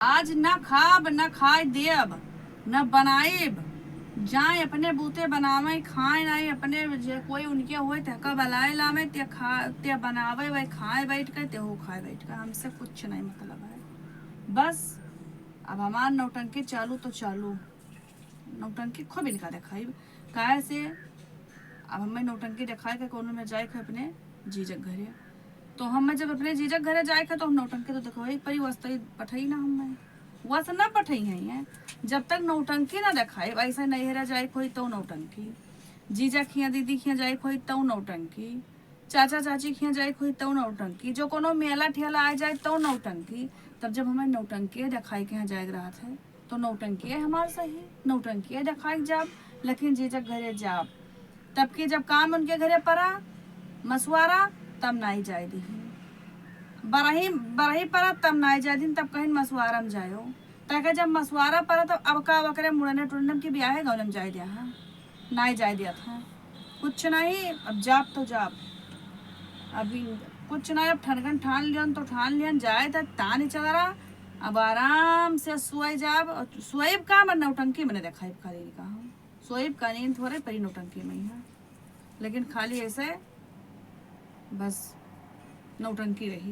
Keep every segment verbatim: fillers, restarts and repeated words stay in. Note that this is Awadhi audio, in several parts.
आज न खाब, न खाए देब, न बनाइब। जाए अपने बूते बनावे, खाए नाई अपने, जे कोई उनके होए, तेहका बलाए लावे, ते खा, ते बनावे, वही खाए बैठ के, तेहू खाए बैठ के। हमसे कुछ नहीं मतलब है। बस, अब हमार नौटंकी चालू तो चालू। नौटंकी खूब इनका देखाई, काहे से अब हमें नौटंकी देखाए के कोनो में जाए के अपने जीजक घरे। तो हमें जब अपने जीजक घरे जाए के, तो हम नौटंकी तो देखाई परी, वस्तई पठाई ना हमें, वस ना पठाई है ये। जब तक नौटंकी ना देखाए, ऐसे नैहरा जाए के होई तो नौटंकी, जीजा खिया दीदी खिया जाए के होई तो नौटंकी, चाचा चाची खिया जाए के होई तो नौटंकी, जो कोनो मेला ठेला आ जाए तो नौटंकी। तब जब हमें नौटंकी देखाए के यहाँ जाए के रहत है, तो नौटंकी हमार सही, नौटंकी देखाए के जाब, लेकिन जीजक घरे जाब। तब के जब काम उनके घरे परा, मसुआरा, तब नाई जाए दीही। बरही, बरही परा, तब नाई जाए दीही, तब कहीं मसुआरा में जायो। ताकि जब मसुआरा परा, तब अब का वकरे मुड़ने टुड़ने के बियाहे गौने में जाए दिया है, नाई जाए दिया था। कुछ नहीं, अब जाब तो जाब। अभी कुछ नहीं, अब ठनकन ठान लियन तो ठान लियन, जाए त तानी चलरा। अब आराम से सोए जाब, और सोएब का, मर नौटंकी मने देखाइब खाली का हम। सोएब का, नींद थोड़े परी नौटंकी में है, लेकिन खाली ऐसे बस नौटंकी रही।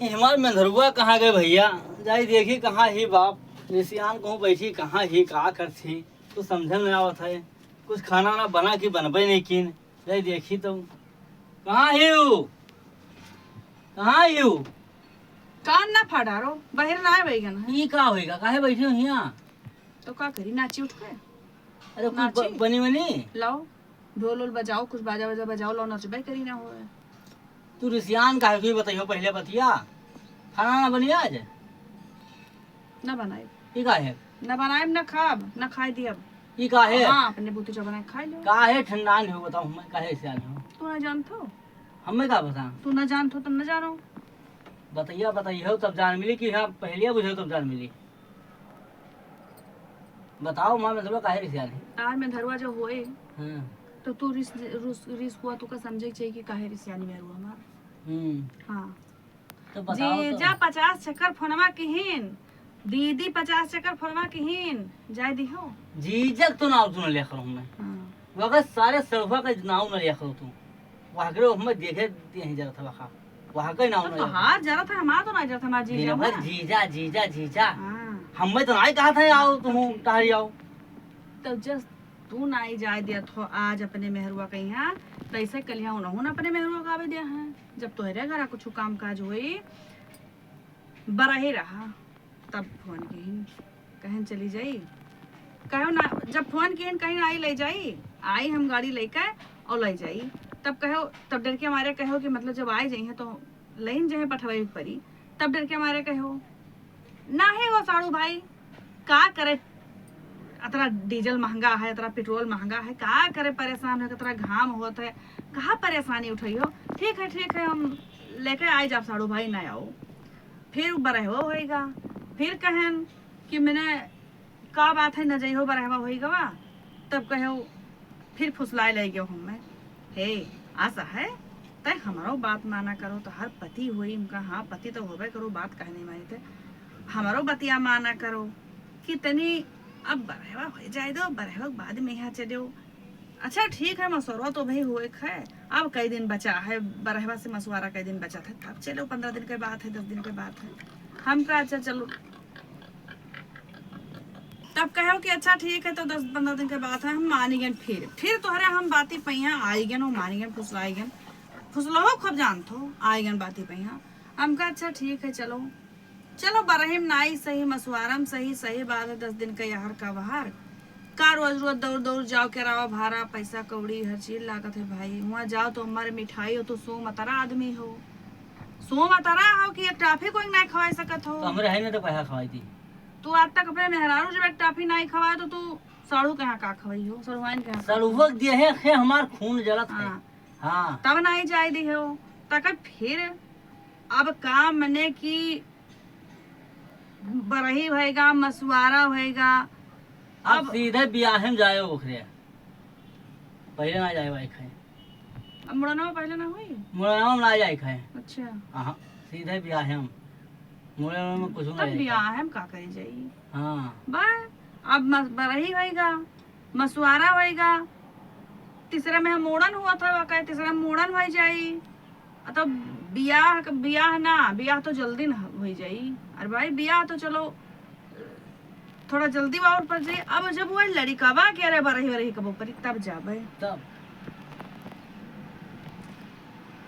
ये हमार मेंढरुआ कहाँ गए भैया? जाई देखी कहाँ ही बाप, रिसियान कहूँ बैठी कहाँ ही, का करत ही, कुछ समझे में आवत है। कुछ खाना ना बना कि बनबे नहीं किन। जाई देखी तो कहाँ ही उ? कहाँ ही उ? कान ना फाड़ारो, बाहर ना आए बैगन है। ई का होइगा? काहे बैठी हो हियाँ? तो का करी, नाची उठ के? अरे कुछ नाची? ब-, बनी बनी? लाओ, ढोल ओल बजाओ, कुछ बाजा वाजा बजाओ, लाओ नचबे करी ना होए। तू रिसियान काहे, तू ही बताइयो पहले बतिया। खाना ना बनी आज? ना बनाइब। ई काहे? ना बनाइब, ना खाब, ना खाए दियब। ई काहे? हाँ, अपने बूते जो बनाए खाए लो। काहे ठंडान हो बताओ, हमें काहे रिसियान हो? तू ना जानत हो। हमें का पता? तू ना जानत हो, तब ना जानो। बतैया, बतैया हो तब जान मिली कि हाँ, पहलिया बुझे तब जान मिली। बताओ माँ, मेंढरुआ काहे रिसियान है? तार मेंढरुआ जो होए, हाँ। तो तू रिस, रुस, रिस हुआ, तू का समझे के चाहिए कि काहे रिसियान मेंढरुआ हमार। हम्म। हाँ। तो बताओ तो। जीजा पचास चक्कर फोनवा किहिन, दीदी पचास चक्कर फोनवा किहिन, जाए दिहो। जीजक तो नाव तू न लिया करो हमें। हाँ। वगत सारे सड़ुआ के नाव न लिया करो तू। वहाँ के हमें देखे यहीं जरा था वहाँ। वहाँ का नाव तो न लिया करो। तोहार जरा था, हमार तो ना जरा था, हमार जीजा दिन भर हुआ। जीजा, जीजा, जीजा। हाँ। हमें तो ना ही कहा था आओ तुम, तो ठीक। टहरी आओ। तो जस तू नाई जाए दिया थो आज अपने मेहरुआ के यहाँ, तो ऐसे कलिया उन्होंने अपने मेहरुआ का आवे दिया है। जब तोहरे घरा कुछ काम काज होई, बरहे रहा, तब फोन किहिन, कहन चली जाई। कहो ना, जब फोन किहिन कहीं आई ले जाई, आई हम गाड़ी लेके और ले जाई। तब कहो, तब डर के मारे कहो कि मतलब जब आए जाइए तो लेन जाए पठवाई परी, तब डर के मारे कहो, नाही हो साढ़ू भाई, का करे, अतरा डीजल महंगा है, अतरा पेट्रोल महंगा है, का करे परेशान हो, अतरा घाम होत है, कहाँ परेशानी उठाई हो? ठीक है, ठीक है, हम लेके आए जाब साढ़ू भाई, ना आओ। फिर बरहवा होइगा, फिर कहन कि मैंने का बात है, न जइहो बरहवा होइगवा, तब कहो फिर फुसलाए लग गयो हमें। हे, आसा है, तय हमारो बात माना करो, तोहार पति होई उनका, हाँ, पति तो होबे करो, बात काहे नहीं मानी थे, हमारो बतिया माना करो, कि तनी अब बरहवा हो जाए दो, बरहवा के बाद में यहाँ चलो। अच्छा ठीक है, मसोरवा तो भाई हुए है, अब कई दिन बचा है, बरहवा से मसुआरा कई दिन बचा था, तब चलो, पन्द्रह दिन के बात है, दस दिन के बात है। हम कहा अच्छा चलो, तब कहो कि अच्छा ठीक है, तो दस पन्द्रह दिन के बात है, हम मानी गए। फिर फिर तोहरे हम बाती पहिया आई गए, मानी गए, फुसलाई गए, फुसलहो खूब जानत हो, आई गए बाती पहिया। हम कहा अच्छा ठीक है, चलो चलो, बरहिम नाई सही, मसुआरम सही, सही बात है, दस दिन का यहर का बहार। का रोज रोज दौड़ दौड़ जाओ, केरावा भारा, पैसा कौड़ी, हर चीज लागत है भाई। वहाँ जाओ तो हमारे मिठाई हो, तो सो मतरा आदमी हो, सो मतरा हो कि एक टाफी कोई ना खवाई सकत हो। तो हमरे है ना तो पैसा खवाई थी। तू आज तक अपने मेहरारू जब एक टाफी ना खवाए तो तू साढ़ू के यहाँ का खवाई हो, सड़ुआइन के यहाँ का सड़ुआ खवाई? दिए है, खे हमार खून जलत है। हाँ। हाँ। तब ना ही जाए दी हो, तक फिर अब का मने कि बरही होएगा, मसुआरा होएगा। अब अब सीधे बियाहे में जाए ओकरे। पहले ना जाए भाई खाए। अब मुड़नवा पहले ना हुई? मुड़नवा में ना जाए खाए। अच्छा। हाँ। सीधे बियाह हम। मोड़े में कुछ नहीं तब रहता। बियाह हम का करी जाई? हाँ। बा, अब मस-, बरही होइगा, मसुआरा होइगा, तीसरा में हम मोड़न हुआ था, वाका तीसरा में मोड़न होइ जाई। आ तब बियाह क-, बियाह ना, बियाह तो जल्दी न होइ जाई। अरे भाई, बियाह तो चलो थोड़ा जल्दी बाउर पर जाई। अब जब वो लड़िकवा के अरे बरही बरही कबो करी, तब जाबे। तब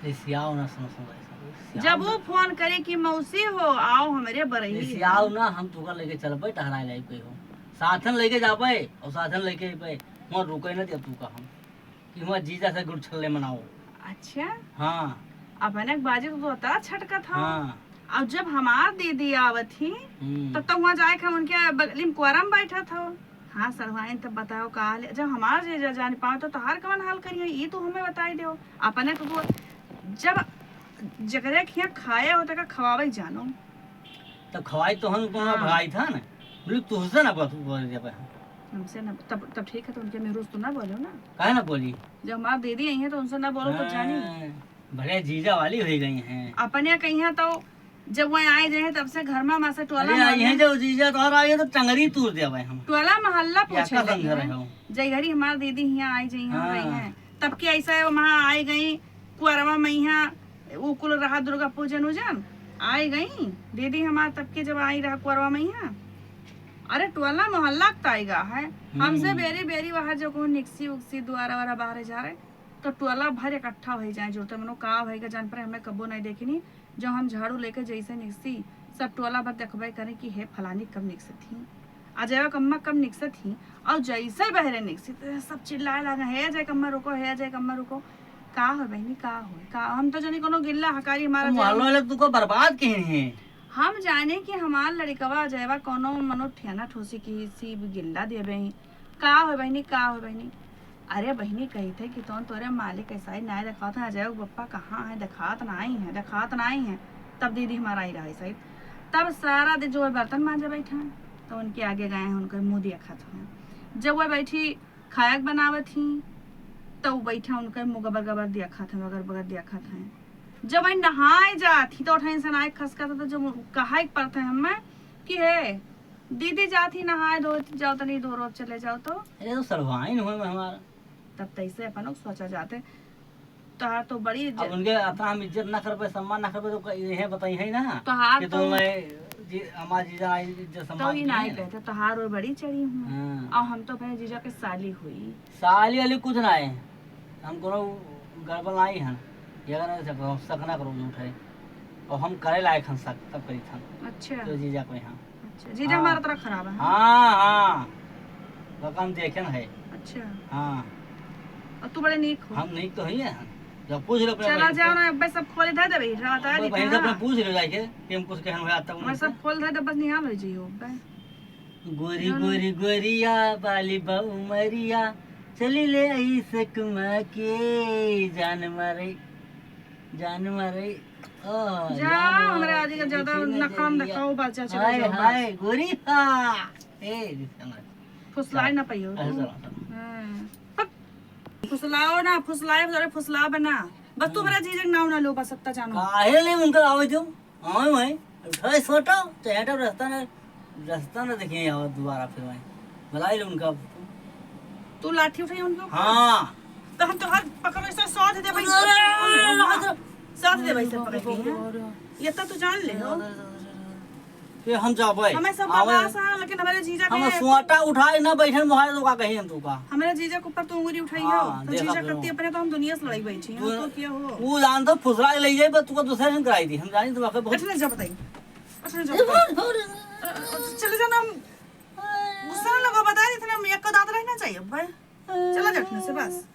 रिसियाओ ना, सुनो, सुनो, रिसियाओ जब ना। वो फोन करे कि मौसी हो, आओ हमरे बरही। रिसियाओ ना, हम तुका लेके चलबे, टहराए लाइब कहीं हो। साथन लेके जाबे और साथन लेके अइबे। वहाँ रुके ना दिया तुका हम। कि वहाँ जीजा से गुड़छल्ले मनाओ। अच्छा। हाँ। अपने के बाजी तो तोता छटकत हो। हाँ। और जब हमार दीदी आवत ही, हम्म। तब तो वहाँ जाए के हम उनके बगली में कोरम बैठत हो। हाँ, सड़वाइन तब बताओ का हाल है। जब हमार जीजा जान पाओ तो तोहार कवन हाल करिए, ई तू हमें बताई देओ। अपने तो तू जब जकरे खिया खाए हो, तका खवावे जानो। तब खवाई तो हम कोनो हाँ। भगाई था ना। बोली, "तुहसे ना बात बोल जाबे हम।" हमसे ना, तब, तब ठीक है, तो उनके मेहरुस तो ना बोलो ना। काहे ना बोली? जब हमार दीदी आई हैं, तो उनसे ना बोलो, तो जानी। हाँ, बड़े जीजा वाली हुई गई हैं। अपने कहीं तो जब वह आए जाए, तब से घर में, माँ से टोला अरे, आई मोहल्ला। हैं जब जीजा तोहरा आई है, तो टंगरी तूर देबे हम। टोला मोहल्ला या पूछे का लगी समझ हैं। रहे हो? जय घड़ी हमार दीदी हियाँ आई, जय हियाँ हाँ। गई हैं। तब के ऐसा है, वहाँ आई गई, कुअरवा में यहाँ उ कुल रहा दुर्गा पूजन उजन, आई गई दीदी हमार तब के जब आई रहा कुअरवा में यहाँ। अरे टोला मोहल्ला के ताई गा है, हमसे हम्म। बेरी बेरी वहाँ जो को निकसी उकसी दुआरा वारा बाहर जा रहे, तो टोला भर इकट्ठा हो जाए, जो तो मनो का भाई का जान पर हमें कबो नहीं देखनी, जो हम झाड़ू लेके जैसे निकसी, सब टोला भर देखबे करें कि हे फलानी कब निकसत ही। अजयवा कम्मा कब निकसत ही, और जैसे बहरे निकसी, तो सब चिल्लाए लागे, "हे अजय कम्मा रुको, हे अजय कम्मा रुको।" का हो बहनी, का हो, का? हम तो जानी कोनो गिल्ला हकारी हमारा तो मोहल्ला जान। वाले तुको बर्बाद किहिन है। हम जाने कि हमार लड़िकवा अजयवा कोनो मनो ठेना ठोसी की सी गिल्ला देबे ही। का हो बहनी, का हो बहनी? अरे बहिनी, कहित है कि तोन तोरे मालिक ऐसा ही नाय देखात है, अजय के पप्पा कहाँ है, देखात नाई है, देखात नाई है। तब दीदी हमार आई रहा सही, तब सारा दिन जो है बर्तन मांजे बैठा है, तो उनके आगे गए हैं, उनके मुँह दिया खात हैं। जब वह बैठी खायक बनावत ही, तो वो बैठा उनके मुँह गबर गबर दिया खात हैं, गबर गबर दिया खात हैं। जब वह नहाए जात ही, तो उठा इंसान आए खसका था, तो जब कहा एक पड़ता है हमें कि हे दीदी जात ही नहाए धो जाओ, तनी दो रोज चले जाओ तो। अरे तो सड़वाइन हुए में हमारा। तब तैसे अपन लोग सोचा जाते। तोहार तो बड़ी अब ज- उनके अतना हम इज्जत ना करबे, सम्मान ना करबे, तो क-, इहे बताई है ना तोहार कि तो तो मैं जी, हमार जीजा आई, इज्जत तो सम्मान ही किए ना ही हैं। कहते, तोहार और बड़ी चढ़ी हूँ। हाँ। और हम तो अपने जीजा के साली हुई। साली वाली कुछ ना है, हम कोनो गड़बड़ ना ही हैं, ये ना शक, शक ना करो झूठ है, और हम करे लायक हम शक तब करी था। अच्छा। तो जीजा को यहाँ अच्छा, जीजा हाँ। हमारा तरह खराब है, हाँ? हाँ, हाँ। रकम देखे न है। अच्छा। हाँ। और तू बड़े नीक हो। हम नीक तो ही हैं। जब पूछ लो अपने चला बहन से। जाओ ना, अब्बे सब खोले दे देबे, रहा था अपने जी, बहन से हाँ। अपने पूछ लो जाके, कि हम कुछ कहन हुआ तब हमारे उनसे। सब खोल दे दे, बस निहाल हो जाइयो, अब्बे। गोरी, जान। गोरी, गोरिया, बाली बा उमरिया, चली ले ऐसे कुमा के, जान मारे, जान मारे। जा, हमरा आदि का ज्यादा नखरा में देखाओ, बात जा, चलो हाय, जाओ, बस। हाय, गोरी, हाँ। ए, रिश्ता ना। फुसलाए ना पाइयो अरे, तू। चलो, चलो। हाँ। पक। फुसलाओ ना, फुसलाए, अरे फुसलाबे ना। बस तू हम्म। मेरा जीजा के नाम ना लो, बस इतना जानो। काहे ले उनका आवे जो? आवे भाई। उठाए सोटो, तो हेटा रास्ता ना, रास्ता ना देखिए आवे दोबारा फिर भाई। बुलाई ले उनका। तू लाठी उठाई उनके ऊपर? हाँ। तो हम तोहार पकड़ ऐसे साथ दे भाई। अरे, अरे, अरे। साथ दे भाई से पकड़ के, हाँ। ये तो तू जान ले हो। ये हम जाबे। हमें सब आवे। बकवास है, लेकिन हमारे जीजा हम के सोटा उठाए ना बैठे मोहाय तो का कही हम तू का। हमारे जीजा के ऊपर तू उंगली उठाई हो, हाँ, तो देखा जीजा फिर करती हम। अपने तो हम दुनिया से लड़ाई बैठी हैं, तू, तो क्या हो? वो जान तो फुसला के ले जाए, पर तू का दूसरे दिन कराई थी। हम जानी तो वाकई बहुत अच्छा, जा बताइए। अच्छा, जा बताइए। चले जाना हम। गुस्सा ना लगा, बता रही थी ना, हम एक का दांत रहना चाहिए, भाई। चला जा अपने से, बस।